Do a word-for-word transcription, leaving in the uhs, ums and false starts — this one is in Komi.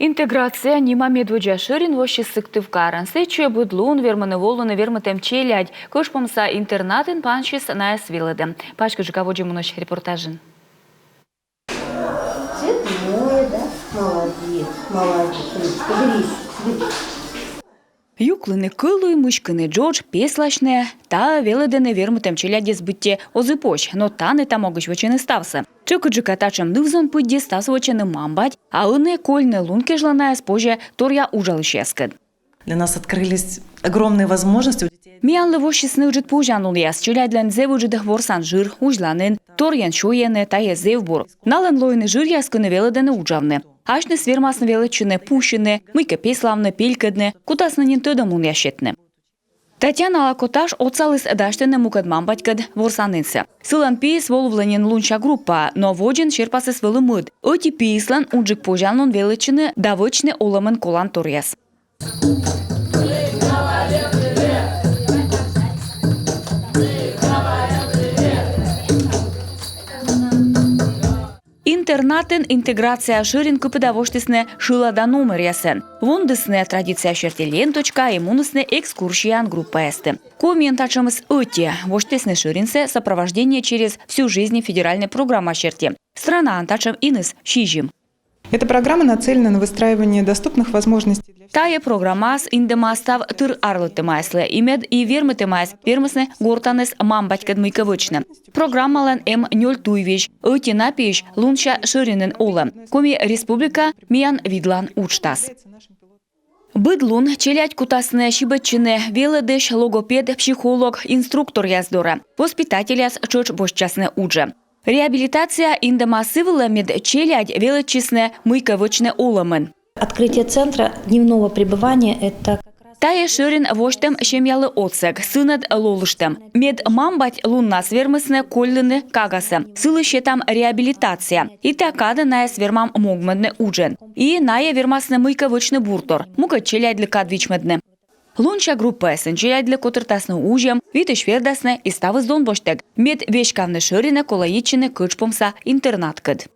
«Интеграция» нима медводдза шӧрин воссис Сыктывкарын. Сэтчӧ быд лун вермӧны волыны вермытӧм челядь. Кӧджпомса интернатын пансис найӧс велӧдӧм. Паськыдджыка водзӧ мунысь репортажын. Цветное, да? Молодец, молодец. Соберись, соберись. Юклыны кӧлуй, мыськыны джодж, песласьны. Таӧ велӧдӧны вермытӧм челядьӧс быттьӧ оз и позь, но тані та могысь вӧчӧны ставсӧ. Тшӧкыдджыка татшӧм ныв-зон пыдди ставсӧ вӧчӧны мам-бать, а ӧні кольны лун кежлӧ найӧс позьӧ торъя уджалысьяскӧд. Для нас открылись огромные возможности у детей. Миянлы воссисны ыджыд позянлунъяс, челядьлӧн зэв ыджыд ворсан жыр, узьланін, торйӧн сёйӧны, тайӧ зэв бур. Налӧн лоины жыръяс, кӧні велӧдӧны уджавны. Асьныс вермасны велӧдчыны пусьыны, мыйкӧ пеславны, пелькӧдны, кутасны нин тӧдӧмлунъяс сетны. Татьяна Лакоташ отсаліс дасьтыны мукӧд мам-батькӧд ворсанінсӧ. Сылӧн пиыс волывлӧ нин лунся группаӧ, но водзын серпасыс вӧлі мӧд. Ӧти пиыслӧн унджык позянлун велӧдчыны да вӧчны олӧмын коланторъяс. Интернатын «Интеграция» шӧрин кыпыда восьтісны шылада номеръясӧн. Вундісны традиция серти ленточка и мунісны экскурсияӧн группаястӧ. Комиын татшӧмыс ӧти. Восьтісны шӧринсӧ «Сопровождение через всю жизнь» федеральнӧй программа серти. Странаын татшӧм иныс сизим. Эта программа нацелена на выстраивание доступных возможностей для... Тайӧ программаыс индӧма став тыр арлыдтӧмаяслы, и мед и вермытӧмаяс вермисны гортаныс мам-батькӧд мыйкӧ вӧчны. Программалӧн эм нёль туйвизь. Ӧти на пиысь — лунся шӧринын олӧм. Коми Республика миян видлан уджтас. Быд лун челядь кутасны сибӧдчыны велӧдысь, логопед, психолог, инструкторъяс дорӧ. Воспитательяс тшӧтш босьтчасны уджӧ. Реабилитация индӧма сы вылӧ, мед челядь велӧдчисны мыйкӧ вӧчны олӧмын. Открытие центра дневного пребывания — это как раз... Тайӧ шӧрин восьтӧм семьялы отсӧг, сынӧд лолыштӧм. Мед мам-бать луннас вермисны кольлыны кагасӧ. Сылы сетам реабилитация. И та кадӧ найӧс вермам могмӧдны уджӧн. И найӧ вермасны мыйкӧ вӧчны буртор, мукӧд челядьлы кад вичмӧдны. Лунся группаясын челядьлы котыртасны узьӧм, витысь вердасны и ставыс дон босьттӧг. Мед веськавны шӧринӧ, колӧ йитчыны Кӧджпомса интернаткӧд.